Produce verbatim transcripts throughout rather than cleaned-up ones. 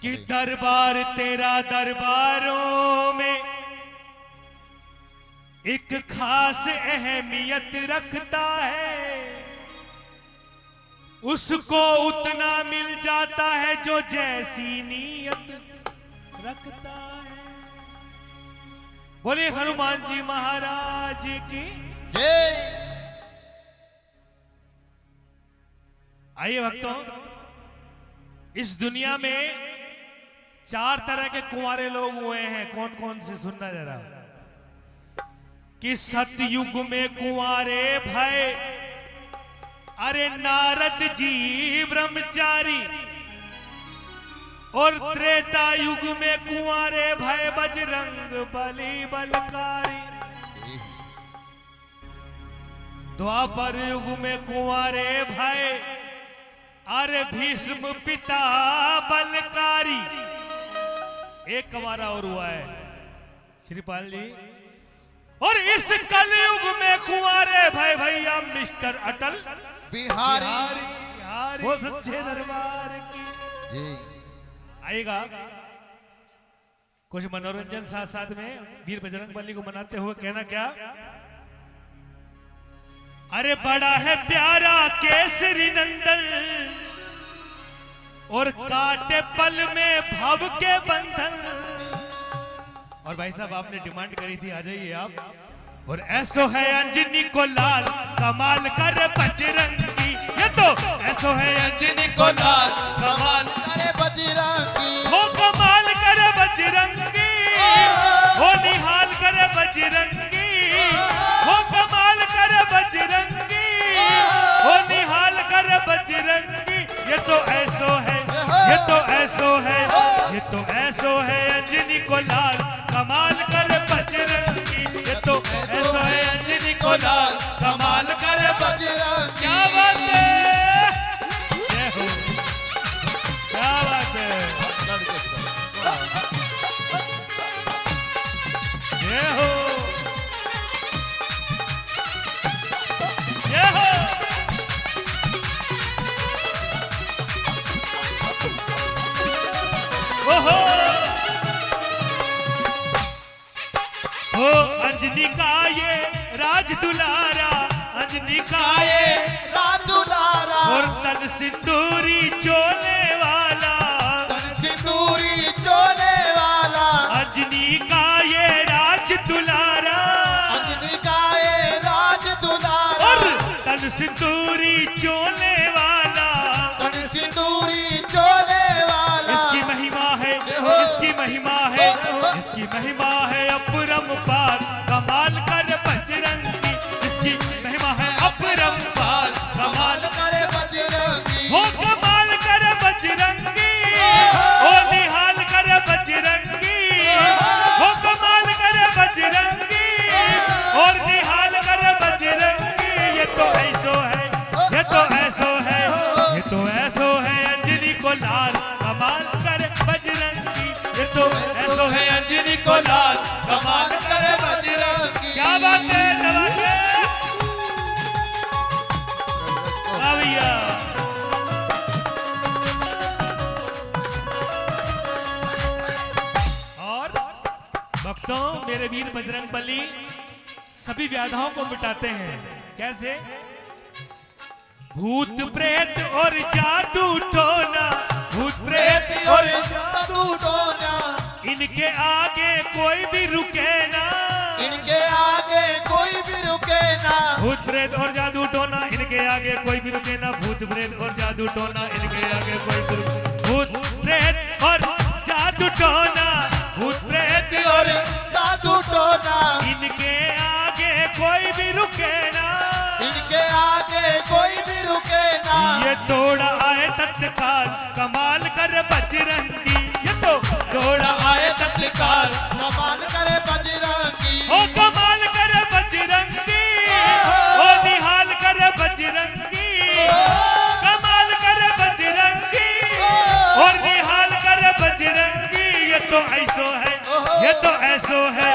कि दरबार तेरा दरबारों में एक खास अहमियत रखता है, उसको उतना मिल जाता है जो जैसी नीयत रखता है। बोले हनुमान जी महाराज की। जय। आइए भक्तों, इस दुनिया में चार तरह के कुंवारे लोग हुए हैं। कौन कौन से, सुनना जरा। कि सतयुग में कुंवारे भए, अरे नारद जी ब्रह्मचारी, और त्रेता युग में कुंवारे भए बजरंग बली बलकारी। द्वापर युग में कुंवारे भए, अरे भीष्म पिता बलकारी। एक कुंवारा और हुआ है श्रीपाल जी। और इस कलयुग में कुंवारे भए भैया मिस्टर अटल बिहारी। बिहारी। बोल सच्चे दरबार की। जी। आइएगा। कुछ मनोरंजन साथ साथ में वीर बजरंग बली को मनाते हुए कहना क्या? अरे बड़ा है प्यारा केसरी नंदन और काटे पल में भव के बंधन। और भाई साहब, आपने डिमांड करी थी, आ जाइए आप। और ऐसो है अंजनी को लाल, कमाल कर बजरंगी। ये तो ऐसो है अंजनी को लाल, कमाल करे बजरंगी। हो कमाल करे बजरंगी, हो निहाल करे बजरंगी, हो कमाल करे बजरंगी, हो निहाल करे बजरंगी। ये तो ऐसो है, ये तो ऐसो है, ये तो ऐसो है अंजनी को लाल, कमाल कर बजरंगी। ये तो ऐसो है अंजनी को लाल, कमाल कर बजरंगी। क्या बात है, जय हो, क्या बात है, जय हो। जय हो। ओहो। ओ अंजनी का ये राज दुलारा, अंजनी का ये राज दुलारा। और तन सिंदूरी चोले वाला, तन सिंदूरी चोले वाला। अंजनी का ये राज दुलारा, अंजनी का ये राज दुलारा। और तन सिंदूरी चोले वाला, तन सिंदूरी चोले वाला। इसकी महिमा है, जय हो। इसकी महिमा है, जय हो। इसकी महिमा है अपरंपार, कमाल कर बजरंगी। इसकी महिमा है अपरंपार, कमाल कर बजरंगी। हो कमाल कर बजरंगी, हो निहाल कर बजरंगी, हो कमाल कर बजरंगी, और निहाल कर बजरंगी। ये तो ऐसो है, ये तो ऐसो है, ये तो ऐसो है अंजनी को लाल, कमाल कर बजरंगी। ये तो ऐसो है अंजनी को लाल, कमाल कर बजरंगी। क्या बात है, क्या बात है। वाह भैया। और भक्तों, मेरे वीर बजरंग बली सभी व्याधाओं को मिटाते हैं। कैसे? भूत प्रेत और जादू टोना, भूत प्रेत और जादू टोना, इनके आगे कोई भी रुके ना, इनके आगे कोई भी रुके ना। भूत प्रेत और जादू टोना, इनके आगे कोई भी रुके ना। भूत प्रेत और जादू टोना, इनके आगे कोई भी रुके। भूत प्रेत और जादू टोना, भूत प्रेत और जादू टोना, इनके आगे कोई भी रुके ना, इनके आगे कोई भी रुके ना। ये दौड़ आए तत्काल, कमाल कर बजरंगी। ये तो दौड़ आए तत्काल, कमाल कर बजरंगी। ओ कमाल कर बजरंगी, ओ निहाल कर बजरंगी, कमाल कर बजरंगी, और निहाल कर बजरंगी। ये तो ऐसो है, ये तो ऐसो है,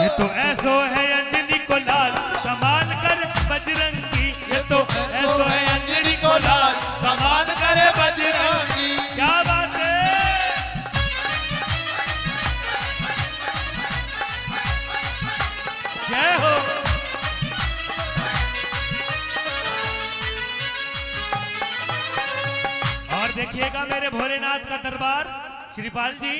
ये तो ऐसो है अंजनी को लाल, कमाल कर बजरंगी। ये तो ऐसो है अंजनी को लाल, कमाल कर बजरंगी। क्या बात है। देखिएगा मेरे भोलेनाथ का दरबार, श्रीपाल जी।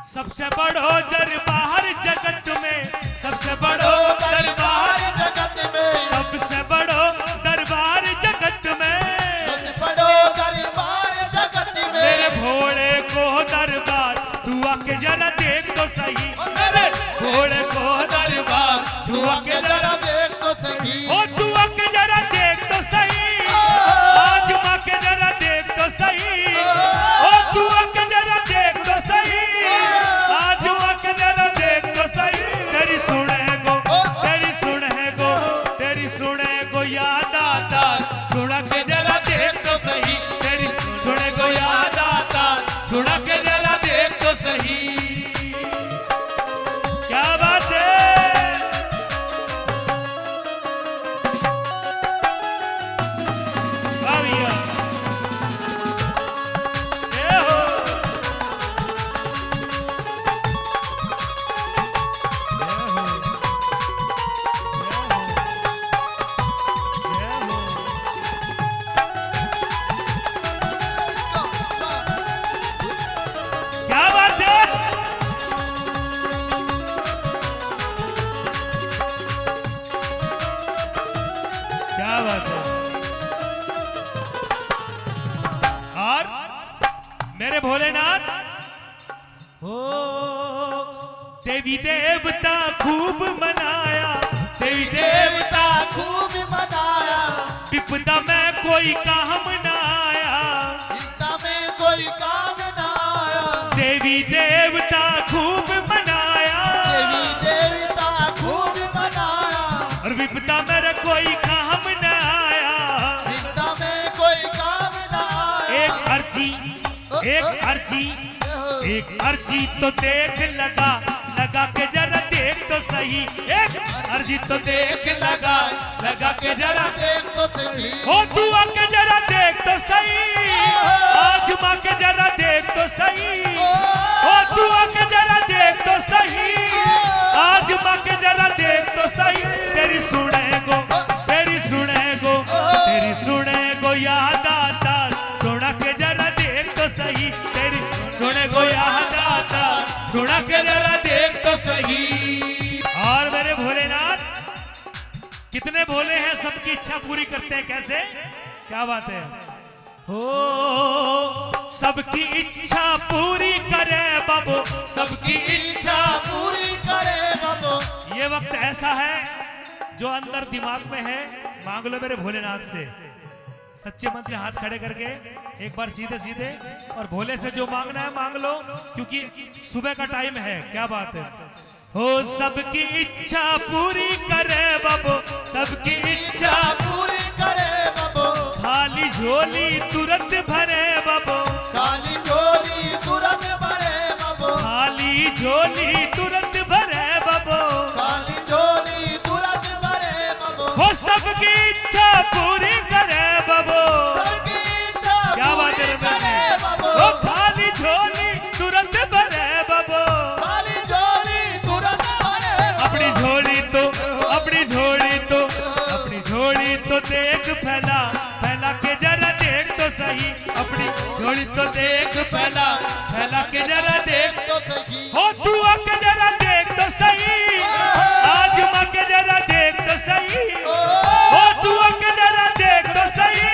सबसे बड़ो दरबार जगत में, सबसे बड़ो दरबार जगत में, सबसे बड़ो दरबार जगत में, सबसे बड़ो दरबार जगत में। मेरे भोले को दरबार तू आके जरा देख तो सही। ओ मेरे भोले को दरबार तू आके जरा देख तो सही। ओ तू आके जरा देख तो सही। आजमा के जरा देख तो सही। ओ तू आके जरा देख तो सही। आजमा के जरा देख तो सही। तेरी सुने गो, तेरी सुने गो, तेरी सुने गो याद आता। सुना के जरा देख तो सही। तेरी सुने गो याद आता। सुना के जरा देख तो सही। क्या बात है, वाह भैया। जय हो। जय हो। जय हो। जय हो। क्या बात है? क्या बात है? और मेरे भोलेनाथ, ओ देवी देवता खूब मनाया, देवी देवता खूब मनाया। विपदा में कोई काम ना आया, विपदा में कोई काम ना आया। देवी देवता खूब मनाया, देवी देवता खूब मनाया। और विपदा में रे कोई काम ना आया, विपदा में कोई काम ना आया। एक अर्जी, एक अर्जी, एक अर्जी तो देख लगा, लगा के जरा देख तो सही। एक अर्जी तो देख लगा, लगा के जरा देख तो सही। ओ तू आके जरा देख तो सही। आजमा के जरा देख तो सही। ओ तू आके जरा देख तो सही। आजमा के जरा देख तो सही। तेरी सुने गो, तेरी सुने गो, तेरी सुने गो याद आता। सुना के जरा देख तो सही। तेरी सुने गो याद आता। सुना के जरा देख तो सही। और मेरे भोलेनाथ, कितने भोले हैं, सबकी इच्छा पूरी करते हैं। कैसे? क्या बात है? हो, सबकी इच्छा पूरी करे बाबो, सबकी इच्छा पूरी करे बाबो। ये वक्त ऐसा है, जो अंदर दिमाग में है, मांग लो मेरे भोलेनाथ से। सच्चे मन से हाथ खड़े करके एक बार सीधे सीधे और भोले से जो मांगना है मांग लो, क्योंकि सुबह का टाइम है। क्या बात है? हो, सबकी इच्छा पूरी करे बाबो, सबकी इच्छा पूरी करे बाबो। खाली झोली तुरंत भरे बाबो, खाली झोली तुरंत भरे बाबो। खाली झोली तुरंत भरे बाबो, खाली झोली तुरंत भरे बाबो। हो, सबकी इच्छा पूरी करे बाबो। सबकी इच्छा क्या बात है पूरी रमेश जी? करे बाबो। हो, खाली झोली तुरंत भरे बाबो। खाली झोली तुरंत भरे बाबो। अपनी झोली तो, अपनी झोली तो, अपनी झोली तो देख फैला, फैला के जरा देख तो सही। अपनी झोली तो देख फैला, फैला के जरा देख तो सही। हो तू आके जरा देख तो सही। आजमा के जरा देख तो सही। हो तू आके जरा देख तो सही।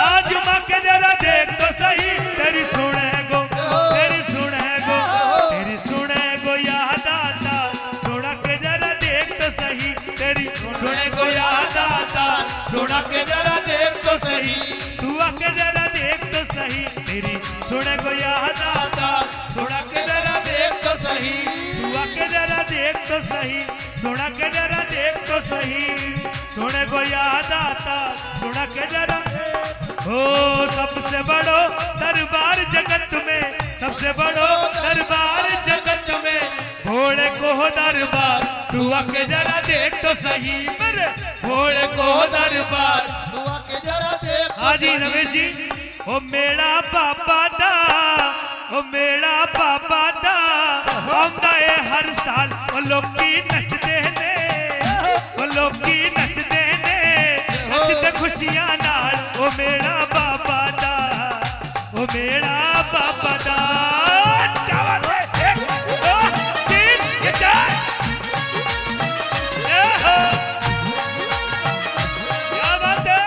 आजमा के जरा देख तो सही। तेरी सुने गो, तेरी सुने गो, तेरी सुने गो याद आता। सुना के जरा देख तो सही। तेरी सुने गो याद आता। सुना के जरा देख तो सही। तू आके जरा देख तो सही। तेरी सुने गो याद आता। सुना के जरा देख तो सही। तू आके जरा देख तो सही। सुना के जरा देख तो सही। सुने गो याद आता। सुना के जरा। हो, सबसे बड़ो दरबार जगत में, सबसे बड़ो दरबार जगत में। भोले को दरबार, तू आके जरा देख तो सही, मेरे भोले को दरबार। तू आके जरा देख तो हाँ जी, सही। रमेश जी, ओ मेरा बाबा दा, ओ मेरा बाबा दा, आंदा ए हर साल, ओ लोकी नचदे ने, ओ लोकी नचदे ने, नचदे खुशियां नाल, ओ मेरा बाबा दा। मेरा बाबा दा। क्या बात है? एक, दो, तीन, ये चार। ये हो। क्या बात है?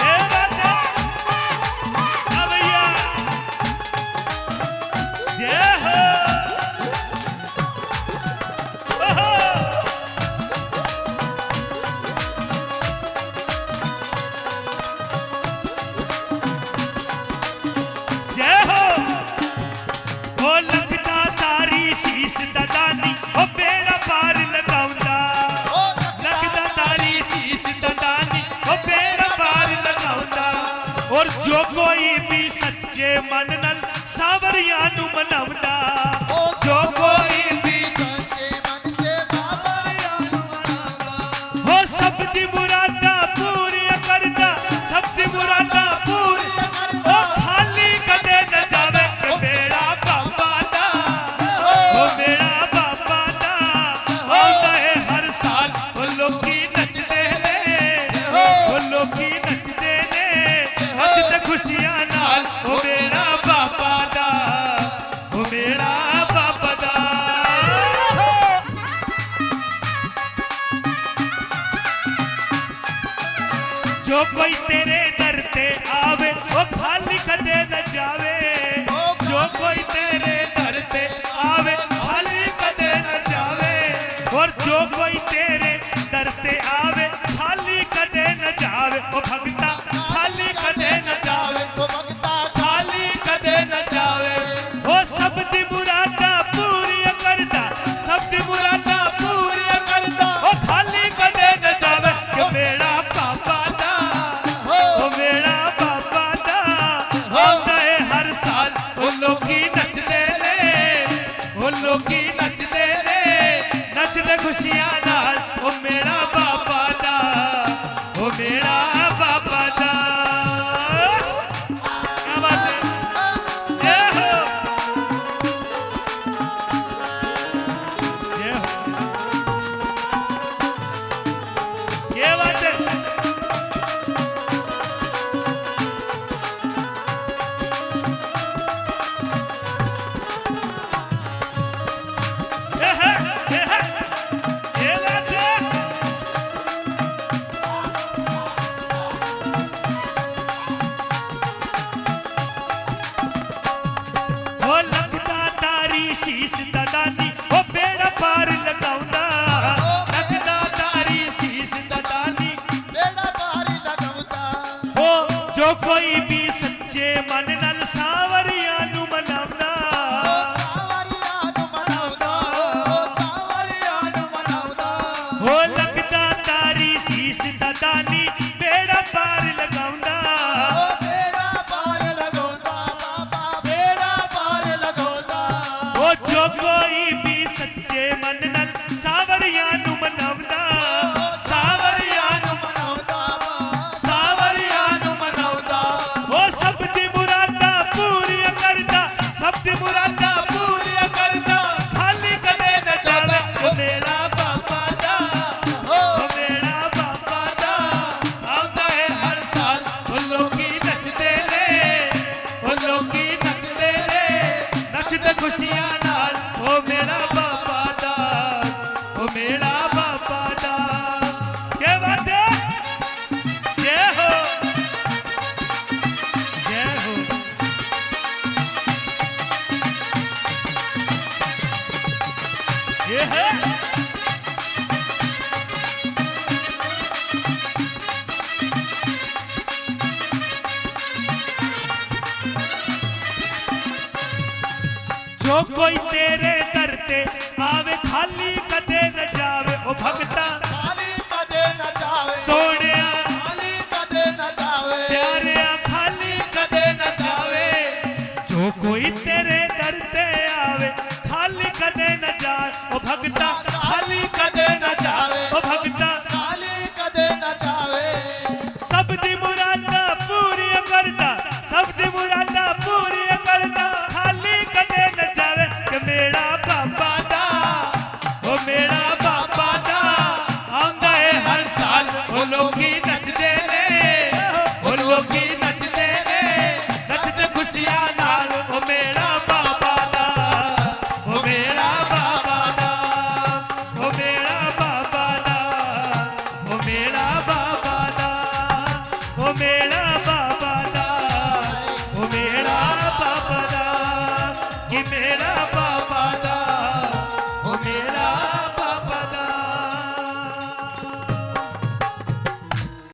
ये बात है। हाँ भैया। जय हो। ओहो। जय हो। ओ लखदा तारी शीश दा दानी, ओ बेड़ा पार लगाउंदा। ओ लखदा तारी शीश दा दानी, ओ बेड़ा पार लगाउंदा। और जो कोई भी सच्चे मन नाल सांवरिया नु मनाउंदा। ओ जो कोई भी सच्चे मन से सांवरिया नु मनाउंदा। हो सब दी मुरादा पूरी करदा, सब दी मुरादा पूरी। ओ खाली कदे न जावे, ओ मेरा बाबा दा, ओ मेरा बाबा दा। आंदा है हर साल, ओ लोकी नचदे ने, ओ लोकी नचदे ने, नचदे खुशियां नाल, ओ मेरा बाबा दा, ओ मेरा बाबा दा। जो कोई तेरे दर ते आवे, वो खाली कदे न जावे। जो कोई तेरे दर ते आवे, खाली कदे न जावे। और जो कोई तेरे दर ते आवे, खाली कदे न जावे। ओ भगता, खाली कदे न जावे। ओ भगता, खाली कदे न जावे। ओ सब दी मुरादा पूरी करदा, सब दी मुरादा पूरी करदा। ओ खाली कदे न जावे, ओ मेरा बाबा दा, ओ मेरा बाबा दा। आंदा है हर साल, ओ लोकी नचदे ने, ओ लोकी नचदे ने, नचदे खुशियां नाल, ओ मेरा बाबा दा, ओ मेरा बाबा दा। क्या बात है? जय हो। जय हो। क्या बात है? ए है, ए है। क्या बात है? ओ लखदा तारी शीश दा दानी, ओ बेड़ा पार लगाउंदा। लखदा तारी शीश दा दानी, बेड़ा पार लगाउंदा। ओ जो कोई भी सच्चे मन नाल सांवरिया नु मनाउंदा। ओ सांवरिया नु मनाउंदा, ओ सांवरिया नु मनाउंदा। ओ लखदा तारी शीश दा दानी, बेड़ा पार लगाउंदा। ओ बेड़ा पार लगाउंदा, बाबा बेड़ा पार लगाउंदा। ओ जो कोई भी सच्चे मन नाल सांवरिया नु मनाउंदा, सांवरिया नु मनाउंदा, सांवरिया नु मनाउंदा। ओ सब दी मुरादा पूरी करदा, सब दी मुरादा पूरी करदा। खाली कदे न जावे, ओ मेरा बाबा दा, ओ मेरा बाबा दा। आंदा है हर साल, ओ लोकी नचदे ने, ओ लोकी नचदे ने, नचदे खुशियां नाल, ओ मेरा बाबा दा, ओ मेरा बाबा दा। क्या बात है? जय हो, जय हो। ये है। जो कोई तेरे दर ते आवे, खाली कदे न जावे, ओ भगता। खाली कदे न जावे। सोनिया। खाली कदे न जावे। प्यारिया, खाली कदे न जावे। जो कोई तेरे दर ते आवे, खाली कदे न जावे, ओ भगता। खाली कदे न जावे। ओ भगता। खाली कदे न जावे। सब दी मुरादा पूरी करदा, सब दी मुरादा पूरी करदा। खाली कदे न जावे, कि मेरा बाबा दा, ओ मेरा